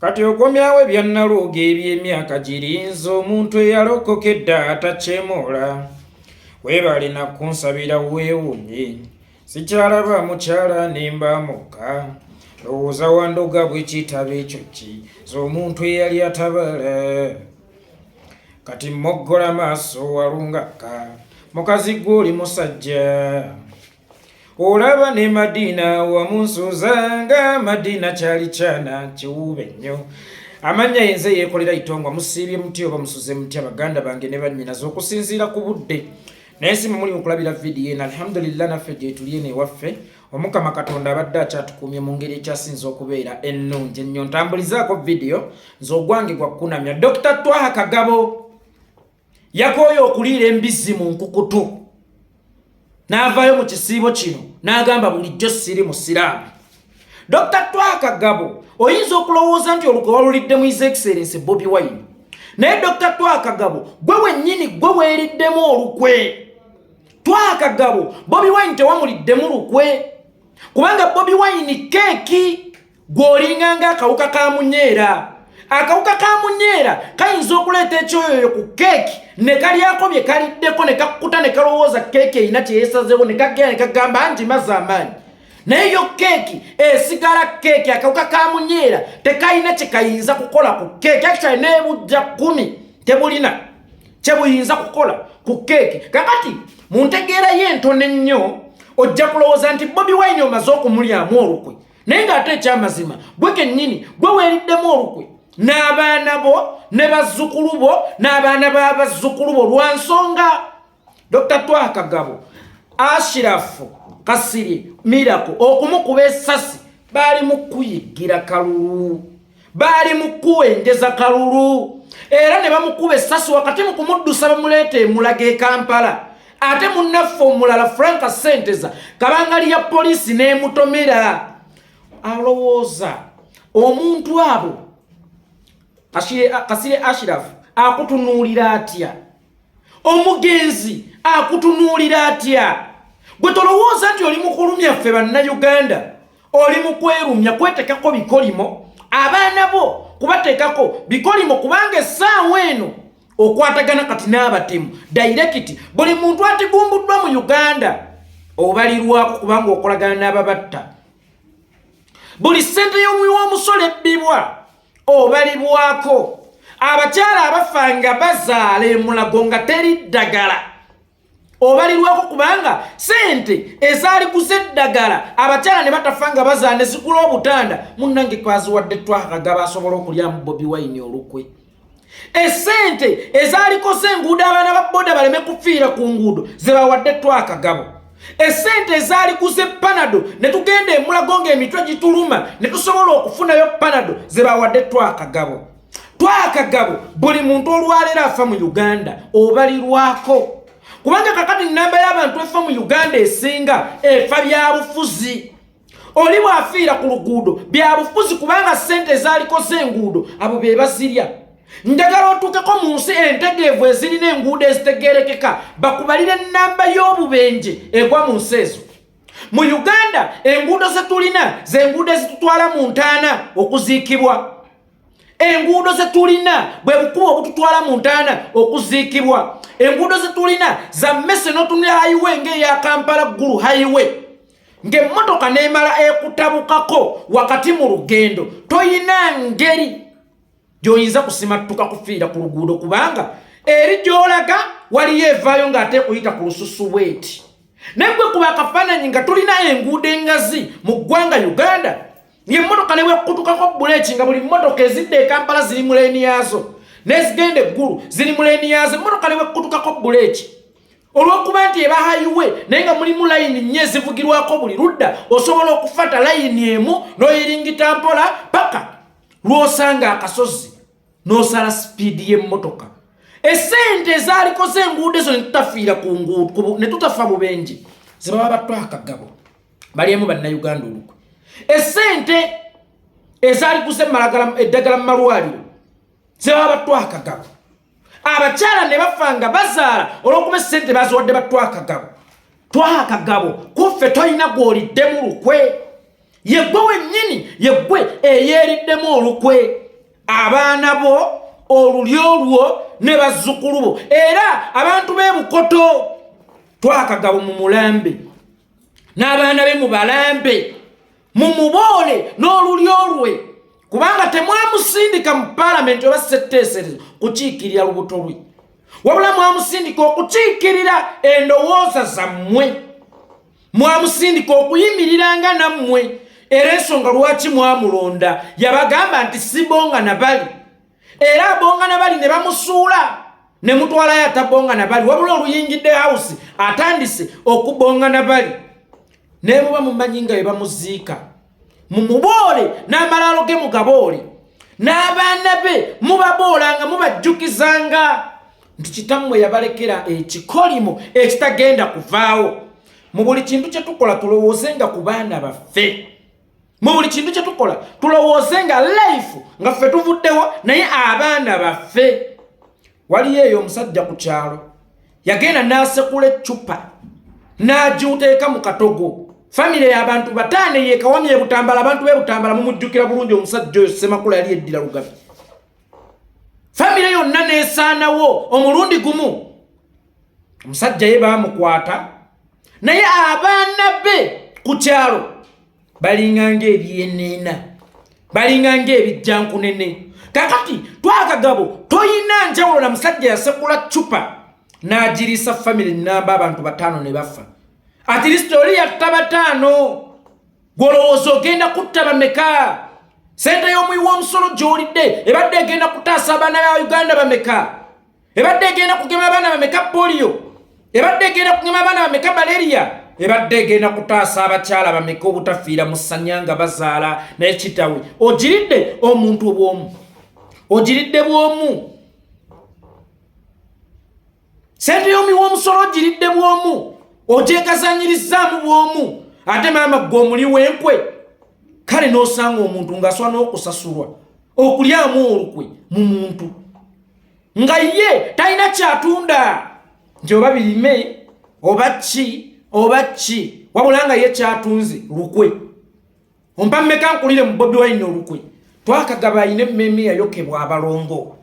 Kati okomyawo ebya Nalwoga eby'emyaka giri nze omuntu eyalokoka edda atakyemoola. Weebale na kunsabira weewuunye sikyalaba mukyala ne mba mukka. Ndowooza wandoga bwe kitaba ekyo ki nze omuntu eyali atabala. Kati mmoggola maaso walungakka mukazi gwe oli musajja. Olaba ne Madina wamunsuuza nga Madina kyali kyana kiwuube nnyo. Amannya yenze yeekolera itongwa musiibye mutya oba musuze mutya baganda bange ne bannyinaze okusinziira ku budde naye si mumuli mukulabira vidiyo eno. Alhamdulillah naffe gyetuli eno ewaffe Omukama Katonda abadde akyatukuumye mu ngeri ekyasinze okubeera ennungi ennyo. Ntambulizaako vidiyo nze ogwange gwa kukunamya. Dr. Twaha Kagabo yakooye okuliira embizzi mu nkukutu n'avaayo mu kisiibo kino n'agamba bulijjo siri musiraamu. Dr. Twaha Kagabo oyinza okulowooza nti olukwe waluliddemu His Excellency Bobi Wine, naye Dr. Twaha Kagabo gwe wennyini gwe weeriddemu olukwe. Twaha Kagabo Bobi Wine tewamuliddemu lukwe, kubanga Bobi Wine keeki gw'olinga ng'akawuka ka munyeera. Akawuka ka munyeera kayinza okuleeta ekyoyoyo ku keeki ne kalyako bye kaliddeko ne kakkuta ne kalowooza keeki erina kye yeesazeewo ne kagenda ne kagamba ngimaze amaanyi, naye yo keeki esigala keeki. Akawuka ka munyeera tekalina kye kayinza kukola ku keeki, actually n'ebujja 10 tebulina kye buyinza kukola ku keeki. Kakati mu ntegeera ye entono ennyo ojja kulowooza nti Bobi Wine omaze okumulyamu olukwe, naye ng'ate ekyamazima gwe kennyini gwe weeriddemu olukwe n'abaana bo ne bazzukulu bo n'abaana b'abazzukulu bo lwa nsonga Dr. Twaha Kagabo Ashirafu Kasirye Miracle okumukuba essasi baali mu kuyiggira kalulu, baali mu kuwenjeza kalulu, era ne bamukuba essasi wakati mu kumuddusa bamuleeta emulaga e Kampala. Ate munnaffe omulala Frank Ssenteza kabangali ya poliisi n'emutomera. Alowooza omuntu abo Kasirye Ashirafu akutunuulira atya? Omugenzi akutunuulira atya? Gwe tolowooza nti oli mu kulumya ffe Bannayuganda, oli mu kwerumya kwetekako bikolimo, abaana bo kubateekako bikolimo, kubanga essaawa eno okwatagana kati n'abatemu dairekiti. Buli muntu atigumbuddwa mu Uganda obalirwako kubanga okolagana n'ababatta. Buli ssente y'omuwi w'omusolo ebbibwa obalibwako. Abakyala abafa nga bazaala emulago nga teri ddagala obalirwako, kubanga sente ezaaliguza eddagala abakyala ne batafa nga bazaala ne zigula obutanda, munnange kwaziwadde Twaha Kagabo asobola okulyamu Bobi Wine olukwe. Esente ezaalikoze enguudo abaana ba boda baleme kufiira ku nguudo ze bawadde Twaha Kagabo. Esente ezaaliguze panado ne tugenda emulago ng'emitwe gituluma ne tusobola okufunayo panado ze bawadde Twaha Kagabo. Twaha Kagabo buli muntu olwaleero afa mu Uganda obalirwako, kubanga kakati nnamba y'abantu efa mu Uganda esinga efa byabufuzi. Oli bw'afiira ku luguudo byabufuzi, kubanga ssente ezaalikoze enguudo abo be bazirya. Njagala otuukeko mu nsi entegeevu ezirina enguudo ezitegeerekeka bakubalire ennamba y'obubenje egwa mu nsi ezo. Mu Uganda enguudo ze tulina ze nguudo ezitutwala mu ntaana okuziikibwa. Enguudo ze tulina bwe bukubo obututwala mu ntaana okuziikibwa. Enguudo ze tulina za mmese n'otunula highway ng'eya Kampala Gulu highway, ng'emmotoka n'emala ekutabukako wakati mu lugendo, toyina ngeri gy'oyinza kusimattuka kufiira ku luguudo, kubanga eri gy'olaga waliyo evaayo ng'ate ekuyita ku lususu bweti. Naye gwe kuba akafaananyi nga tulina enguudo engazi mu ggwanga Uganda, ng'emmotoka ne bwekutukako buleeki, nga buli mmotoka ezidda e Kampala ziri mu leeni yaazo n'ezigenda eggulu ziri mu leeni yaazo, emmotoka ne bwekutukako buleeki olw'okuba nti eba highway naye nga mulimu layini nnyo ezivugirwako buli ludda, osobola okufata layini emu n'oyiringita mpola paka lw'osanga akasozi n'osala sipiidi y'emmotoka. Esente ezaalikoze enguudo ezo ne tutafiira ku nguudo ne tutafa bubenje ze baba batwa akagabo balyemu Bannayuganda olukwe. Esente ezaaliguze eddagala mu malwaliro ze baba batwa akagabo, abakyala ne bafa nga bazaala olw'okuba essente baziwadde batwa akagabo. Twaha Kagabo kuffe tolina gw'oliddemu lukwe, yeggwe wennyini, yeggwe eyeeriddemu olukwe. Abaana bo, olulyo lwo ne bazzukulu bo, era abantu b'e Bukoto twakagabo mu mulambe n'abaana be mubalambe, mumuboole n'olulyo lwe, kubanga temwamusindika mu paalamenti oba ssetteeserezo kukiikirira lubuto lwe, wabula mwamusindika okukiikirira endowooza zammwe, mwamusindika okuyimiriranga nammwe. Era ensonga lwaki mwamulonda, yabagamba nti sibonga nabali, era abonga nabali ne bamusuula ne mutwalayo atabonga nabali, wabula oluyingidde house atandise okubonga nabali. Naye muba mumanyi nga bebamuziika, mumuboole n'amalaalo ge mugaboole, n'abaana be mubaboolanga, mubajjukizanga nti kitammwe yabalekera ekikolimo ekitagenda kuvaawo. Mu buli kintu kye tukola tulowoozenga ku baana baffe. Mu buli kintu kye tukola tulowoozenga life nga ffe tuvuddewo, naye abaana baffe. Waliyo eyo omusajja ku kyalo yagenda n'asekula eccupa n'agiwuteeka mu katogo, famire y'abantu 5 yeekawamya ebutambala. Abantu b'ebutambala mumujjukira bulungi omusajja oyo Ssemakula, yali eddira Lugabi. Famire yonna n'esaanawo omulundi gumu. Omusajja ye baamukwata, naye abaana be ku kyalo balinga ng'ebyeneena, balinga ng'ebijjankunene. Kakati twakagabo toyina njawulo na musajja yasekula ccupa n'agiriisa famire namba, abantu 5 ne bafa. At least oli yatta 5, gwolowooza ogenda kutta bameka? Sente y'omuwi w'omusolo gy'olidde ebadde egenda kutaasa abaana ba Uganda bameka? Ebadde egenda kugema abaana bameka polio? Ebadde egenda kugema abaana bameka malaria? Ebadde egenda kutaasa abakyala bameka obutafiira mu ssanya nga bazaala? Naye kitawe ogiridde omuntu bw'omu, ogiridde bw'omu. Sente y'omuwi w'omusolo ogiridde bw'omu, ogyegazanyirizzaamu bw'omu. Ate maama gwe omuli w'enkwe, kale n'osanga omuntu ng'aswa n'okusasulwa okulyamu olukwe mu muntu nga ye talina kyatunda, nti oba birime oba ki oba ki, wabula nga ye kyatunze lukwe. Ompa mmeka nkulire mu Bobi Wine olukwe? Twakagaba ayina emmeeme yayokebwa abalongo.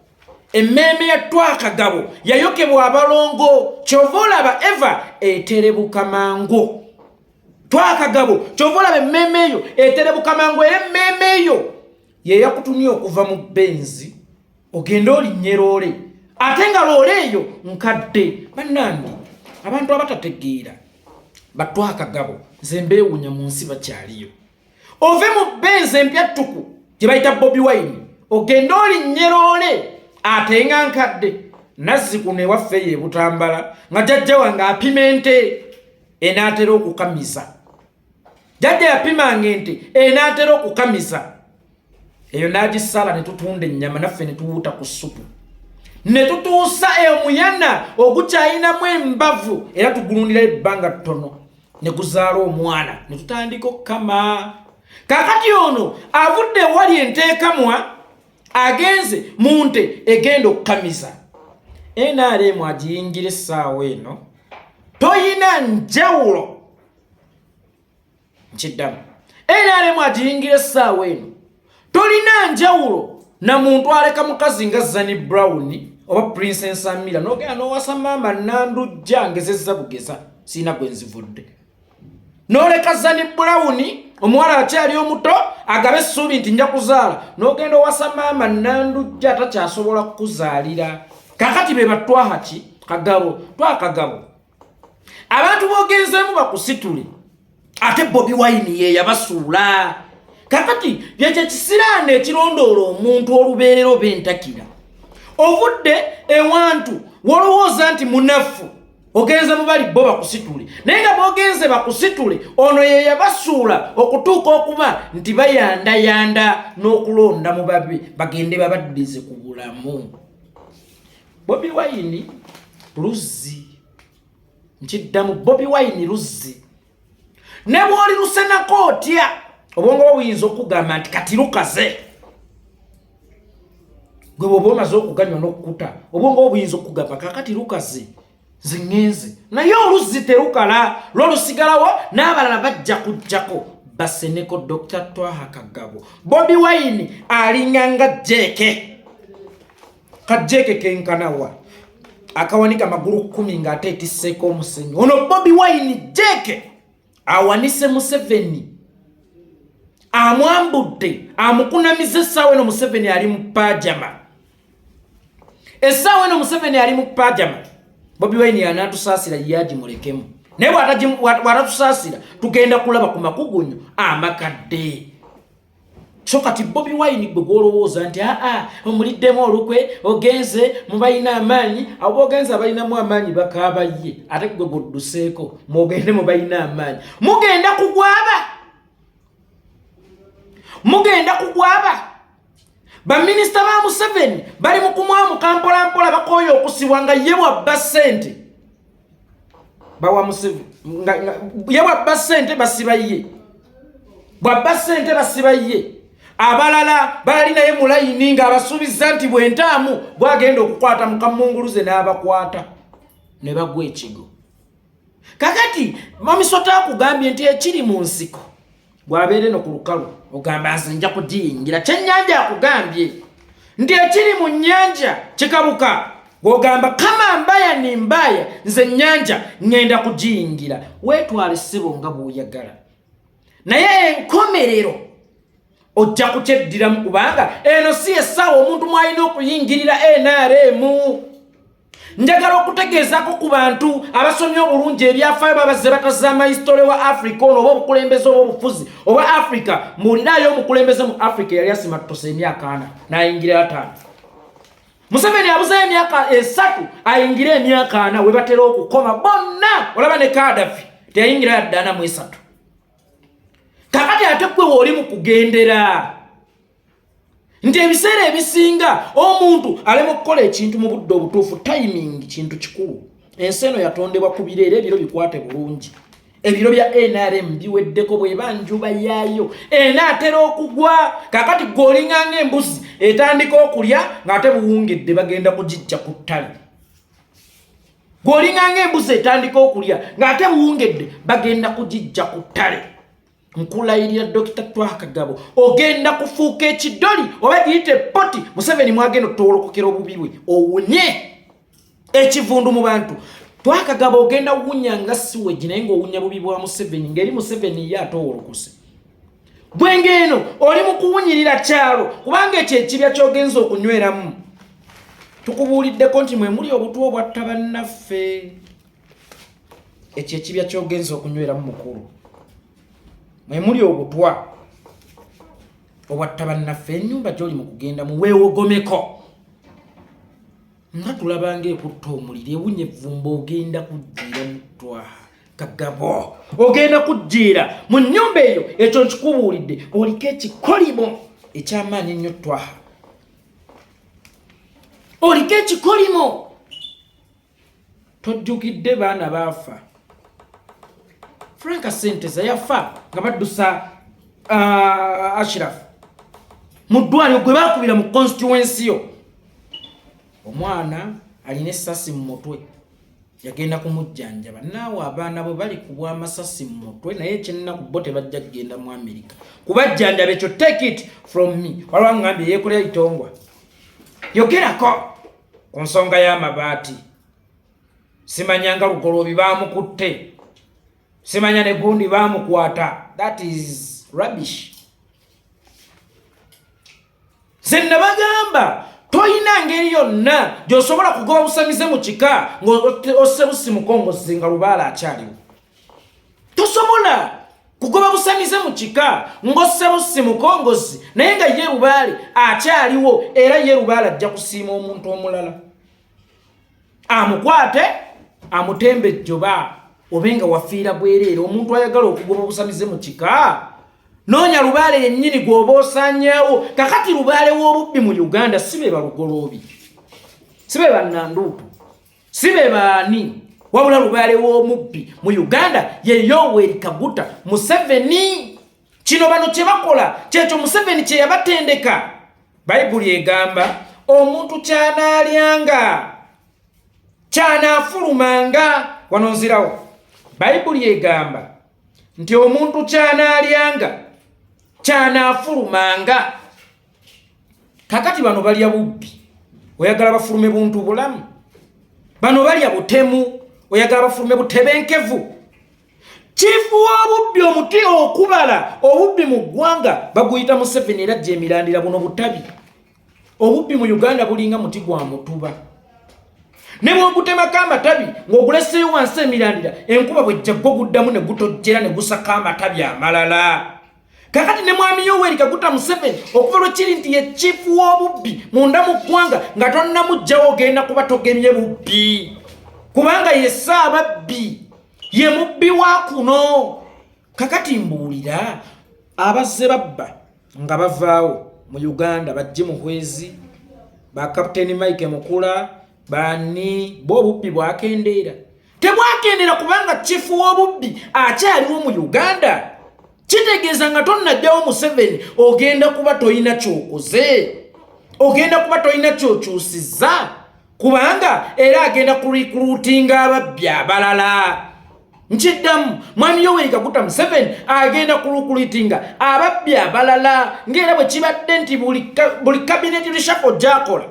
Emmeeme ya Twakagabo yayokebwa abalongo, kyova olaba eva eterebuka mangu. Twakagabo, kyova olaba emmeeme eyo eterebuka mangu, era emmeeme eyo yeyakutumye okuva mu Benzi ogende olinnye loole, ate nga loole eyo nkadde. Bannange, abantu abatategeera batwakagabo nze mbeewunya mu nsi bakyaliyo. Ove mu Benzi empya ttuku gye bayita Bobi Wine ogende olinnye loole ate nga nkadde. Nazzi kuno ewaffe eyo ebutambala nga jjajja wange apima ente enaatera okukamiza, jjajja yapimanga ente enaatera okukamiza eyo n'agisala ne tutunda ennyama naffe ne tuwuuta ku ssupu ne tutuusa omuyana ogukyayinamu embavu, era tugulundira ebbanga ttono ne guzaala omwana ne tutandika okukama. Kaakati ono avudde ewali enteekamwa agenze mu nte egenda okukamiza. NRM agiyingira essaawa eno, toyina njawulo. Nkiddamu, NRM agiyingira essaawa eno, tolina njawulo na muntu aleka mukazi nga Zani Brown oba Princess Amira n'ogenda n'owasa maama Nandujja. Ngezezza bugeza, siina gwe nzivudde. N'oleka Zani Brown, omuwala akyali omuto agaba essuubi nti nja kuzaala, n'ogenda owasa maama Nandujja atakyasobola kukuzaalira. Kakati be batwaha ki kagabo twakagabo, abantu bogenzeemu bakusitule, ate Bobi Wine ye yabasuula. Kakati byekyo ekisiraano ekirondoola omuntu olubeerera oba entakira. Ovudde ewantu wolowooza nti munafu, ogenze mubali bo bakusitule, naye nga bogenze bakusitule ono ye yabasuula okutuuka okuba nti bayandayanda n'okulonda mu babi bagende babaddize ku bulamu. Bobi Wine luzzi, nkiddamu, Bobi Wine luzzi. Ne bw'oli lusenako otya, obwongo bwo buyinza okugamba nti kati lukaze. Gwe bw'oba omaze okuganywa n'okkuta, obwongo bwo buyinza okugamba kakati lukaze, nze ŋŋenze. Naye oluzzi terukala, lwo lusigalawo n'abalala bajja kujjako. Baseneko Dr Twaha Kagabo. Bobi Wine alinga nga jeeke, kajeeke kenkanawa akawanika magulu 10 ng'ate etisseeko omusenyu. Ono Bobi Wine jeeke awanise Museveni, amwambudde, amukunamiza. Essaawa eno Museveni ali mu pajama, essaawa eno Museveni ali mu pajama. Bobi Wine yanaatusaasira, yagimulekemu, naye bw'atatusaasira tugenda kulaba ku makugunyu amakadde. So kati Bobi Wine, gwe gwolowooza nti aa omuliddemu olukwe, ogenze mubalina amaanyi, abo ogenze abalinamu amaanyi bakaaba ye, ate gwe gwodduseeko mwogende mubalina amaanyi, mugenda kugwaba, mugenda kugwaba. Baminisita ba Museveni bali mu kumwamuka mpolampola, bakooye okusibwa nga ye bwabba ssente bawa Museveni, ye bwabba ssente basiba ye, bwabba ssente basiba ye. Abalala baali naye mu layini ng'abasuubiza nti bwentaamu bwagenda okukwata mukamunguluze, n'abakwata ne bagwa ekigo. Kakati mamisota akugambye nti ekiri mu nsiko bw'abeera eno ku lukalu ogamba nze nja kugiyingira. Kyennyanja akugambye nti ekiri mu nnyanja kikabuka, gw'ogamba kama mbaya ni mbaya, nze nnyanja ŋŋenda kugiyingira. Weetwale ssebo nga bw'oyagala, naye enkomerero ojja kukyeddiramu, kubanga eno si essaawa omuntu mwalina okuyingirira NRM. Njagala okutegeezaako ku bantu abasomye obulungi ebyafaayo, babazze batazaama history wa Africa ono, oba obukulembeze oba obufuzi oba Africa. Mbuulirayo omukulembeze mu Africa yali asimattuse emyaka 40 n'ayingira 50. Museveni abuzayo emyaka 3 ayingire emyaka 40, we batera okukoma bonna. Olaba ne Kadafi teyayingira yadde 43. Kakati ate gwe wooli mu kugendera nti ebiseera ebisinga omuntu alema okukola ekintu mu budde obutuufu. Timing kintu kikulu. Ensi eno yatondebwa ku biro, era ebiro bikwate bulungi. Ebiro bya NRM biweddeko, bweba njuba yaayo enaatera okugwa. Kakati gwe olinganga embuzi etandika okulya ng'ate buwungedde, bagenda kugijja ku ttale. Gwe olinganga embuzi etandika okulya ng'ate buwungedde, bagenda kugijja ku ttale. Nkulayirira Dokita Twaha Kagabo, ogenda kufuuka ekidoli oba giyite poti Museveni mwagenda otowolokokera obubi bwe, owunye ekivundu mu bantu. Twaha Kagabo, ogenda wunya nga siwegi, naye ng'owunya bubi bwa Museveni, ng'eri Museveni ye atowolokose. Gwe ng'eno oli mu kuwunyirira kyalo, kubanga ekyo ekibya ky'ogenza okunyweramu tukubuuliddeko nti mwe muli obutwa obwatta bannaffe. Ekyo ekibya ky'ogenza okunyweramu, mukulu, mwe muli obutwa obwatta bannaffe. Ennyumba gy'oli mu kugendamu weewogomeko nga tulaba ng'ekutta omuliro, ewunya evvumba. Ogenda kujjiira mu Twaha Kagabo, ogenda kujjiira mu nnyumba eyo. Ekyo nkikubuulidde, oliko ekikolimo eky'amaanyi ennyo. Twaha, oliko ekikolimo. Tojjukidde baana baafa? Frank Senteza yafa nga baddusa Ashraf mu ddwaliro gwe baakubira mu constituency yo. Omwana alina essasi mu mutwe, yagenda kumujjanjaba. Naawe abaana bwe bali kubwa amasasi mu mutwe, naye ekyennaku bo tebajja kugenda mu Amerika kubajjanjaba. Ekyo take it from me. Waliwo ngambye yeekolera itongwa, yogerako ku nsonga y'amabaati. Simanyanga Lugoloobi baamukutte, simanya ne gundi baamukwata. That is rubbish. Nze nabagamba, toyina ngeri yonna gy'osobola kugoba busamize mu kika ng'osse busi mukongozi nga lubaala akyaliwo. Tosobola kugoba busamize mu kika ng'osse busi mukongozi naye nga ye lubaale akyaliwo, era ye lubaale ajja kusiima omuntu omulala amukwate amutembe ejjoba, obe nga wafiira bwereere. Omuntu ayagala okugoba obusamize mu kika, noonya lubaale yennyini gw'oba osanyeewo. Kakati lubaale w'obubbi mu Uganda si be balugoloobi, si be bannanduutu, si be baani, wabula lubaale w'omubbi mu Uganda ye Yoweri Kaguta Museveni. Kino bano kye bakola kyekyo Museveni kye yabatendeka. Bayibuli egamba omuntu kyanaalyanga kyanaafulumanga. Wano nzirawo. Bayibuli egamba Nti omuntu kyanaalyanga kyanaafulumanga. Kakati bano balya bubbi, oyagala bafulume buntu bulamu? Bano balya butemu, oyagala bafulume butebenkevu? Kiifu w'obubbi, omuti okubala obubbi mu ggwanga baguyita Museveni, era gye emirandira buno butabi. Obubbi mu Uganda bulinga muti gwa mutuba, ne bw'ogutemako amatabi ng'oguleseeyo wansi emirandira, enkuba bwejja gwo guddamu ne gutojjera ne gusaka amatabi amalala. Kakati ne Mwami Yoweri Kaguta Museveni, okuva lwe kiri nti ye chiifu w'obubbi munda mu ggwanga, nga tonnamuggyawo ogenda kuba togemye bubbi, kubanga ye ssaababbi, ye mubbi wa kuno. Kakati mbuulira, abazze babba nga bavaawo mu Uganda, bajje Muhwezi, ba Kapiteeni Mike Mukula, bani bo, obubbi bwakendeera? Tebwakendeera, kubanga chifu w'obubbi akyaliwo mu Uganda. Kitegeeza nga tonnajjawo Museveni, ogenda kuba toyina kyokoze, ogenda kuba toyina kyokyusizza, kubanga era agenda kurecruitinga ababbi abalala. Nkiddamu, Mwami Yoweri Kaguta Museveni agenda kurecruitinga ababbi abalala, ngaera bwe kibadde nti buli cabinet reshuffle gyakola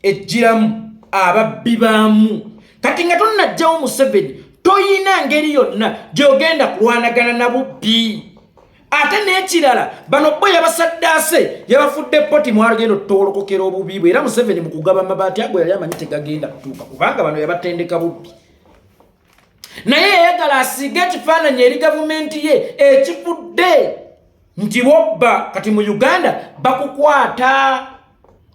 ejjiramu ababbi baamu. Kati nga tonnajjawo Museveni, toyina ngeri yonna gy'ogenda kulwanagana na bubbi. Ate n'ekirala, bano bo yabasaddaase, yabafudde poti mwagenda otutowolokokera obubi bwe. Era Museveni mu kugaba amabaati ago yali amanyi tegagenda kutuuka, kubanga bano yabatendeka bubbi, naye yayagala asiige ekifaananyi eri gavumenti ye ekifudde nti bobba. Kati mu Uganda bakukwata.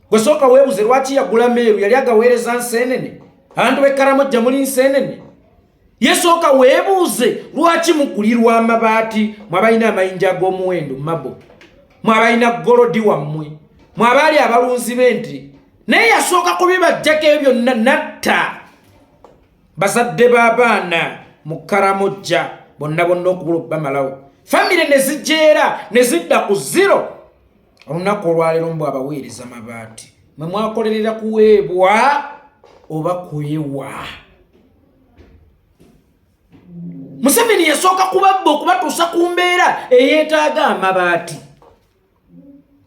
Gwe sooka weebuze, lwaki yagula meeru? Yali agaweereza nseenene? Abantu b'e muli nseenene. Yesooka weebuuze, lwaki mugulirwa amabaati? Mwabalina amayinja ag'omuwendo mabo, mwabalina gold wammwe, mwabaali abalunzi b'ente, naye yasooka kubibajjako ebyo byonna, natta bazadde b'abaana mu Karamojja bonna bonna, okubula okubamalawo, famire ne zijeera ne zidda ku zero. Olunaku olwaleero mbw abaweereza mabaati, mwe mwakolerera kuweebwa oba kwewa? Museveni yasooka kubabba okubatuusa ku mbeera eyeetaaga amabaati.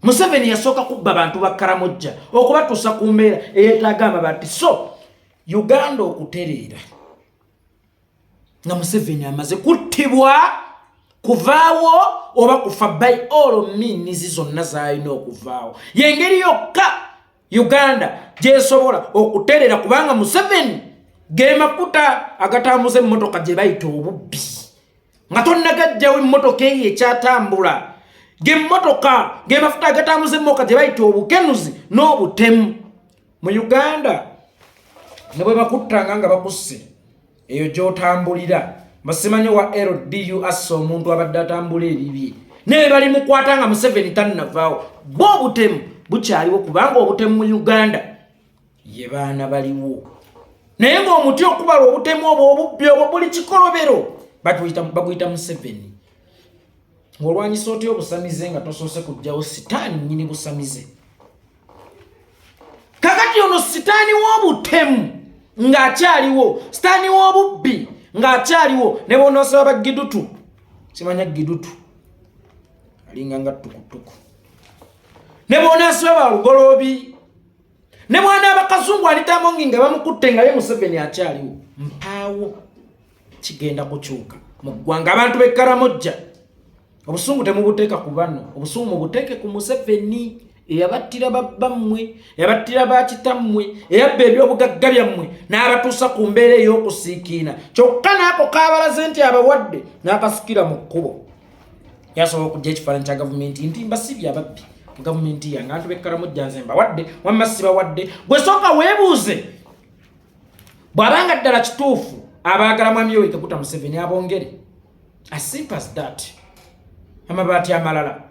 Museveni yasooka kubba bantu ba Karamojja okubatuusa ku mbeera eyeetaaga amabaati. So Uganda okutereera nga Museveni amaze kuttibwa, kuvaawo oba kufa, by all means zonna zalina okuvaawo, yengeri yokka Uganda gyesobola okuterera, kubanga Museveni ge mafuta agatambuza emmotoka gye bayita obubbi. Nga tonnagajjawo, emmotoka eyo ekyatambula. Gemmotoka ge mafuta agatambuza emmotoka gye bayita obukenuzi n'obutemu mu Uganda. Ne bwe bakuttanga nga bakusse eyo gy'otambulira, basimanyi wa LDU assa omuntu abadde atambula ebibye, naye bali mukwata nga Museveni tannavaawo. Bwe obutemu bukyaliwo, kubanga obutemu mu Uganda ye baana baliwo, naye ng'omuti okubala obutemu obwo, obubbi obwo, buli kikolobero baguyita Museveni. Ng'olwanyisa otya obusamize nga tosoose kugjawo sitaani nnyini busamize? Kakati ono sitaani w'obutemu ng'akyaliwo, sitaani w'obubbi ng'akyaliwo, ne bonoosaba bagidutu, simanya gidutu alinga nga tukutuku, ne bonaasaba balugoloobi, ne mwana abakazungu alitamongi nga bamukutte, nga ye Museveni akyaliwo, mpaawo kigenda kukyuka mu ggwanga. Abantu b'e Karamojja, obusungu temubuteeka ku bano, obusungu mubuteeke ku Museveni eyabattira babbammwe, eyabattira bakitammwe, eyabba ebyobugagga byammwe n'abatuusa ku mbeera ey'okusiikiina. Kyokka n'ako kaabalaze nti abawadde n'akasikira mu kkubo, yasobola okujja ekifaananyi kya gavumenti nti mbasibye ababbi mu gavumenti yange. Abantu b'e Karamojja, nze mbawadde, wamma sibawadde. Gwe sooka weebuuze, bw'abanga ddala kituufu abaagala Mwami Yoweri Kaguta Museveni abongere, as simple as that, amabaati amalala.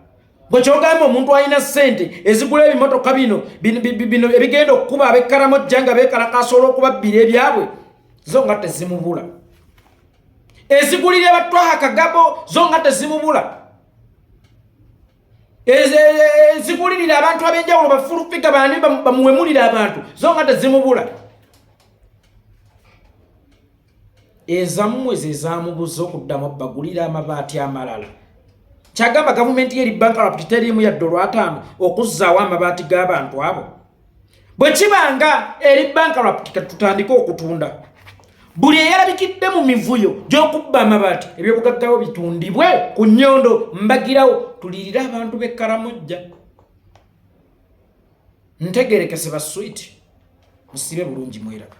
Gwe kyogamba omuntu alina ssente ezigula ebimotoka bino bino ebigenda okukuba ab'e Karamojja nga beekalakaasa olw'okubabbira ebyabwe, zo nga tezimubula? Ezigulira batwaha kagabo, zo nga tezimubula? Ezigulirira abantu ab'enjawulo, bafulufiga bani bamuwemulira abantu, zo nga tezimubula? Ezammwe ze zamubuza okuddamu obbagulira amabaati amalala. Kyagamba gavumenti yeri bankrupt, teriimu yadde olwataano okuzzaawo amabaati g'abantu abo. Bwe kiba nga eri bankrupt, tutandike okutunda buli eyalabikidde mu mivuyo gy'okubba amabaati, ebyobugaggawo bitundibwe ku nnyondo mbagirawo, tulirire abantu b'e Karamojja. Ntegerekese baswiti, musibe bulungi, mweraba.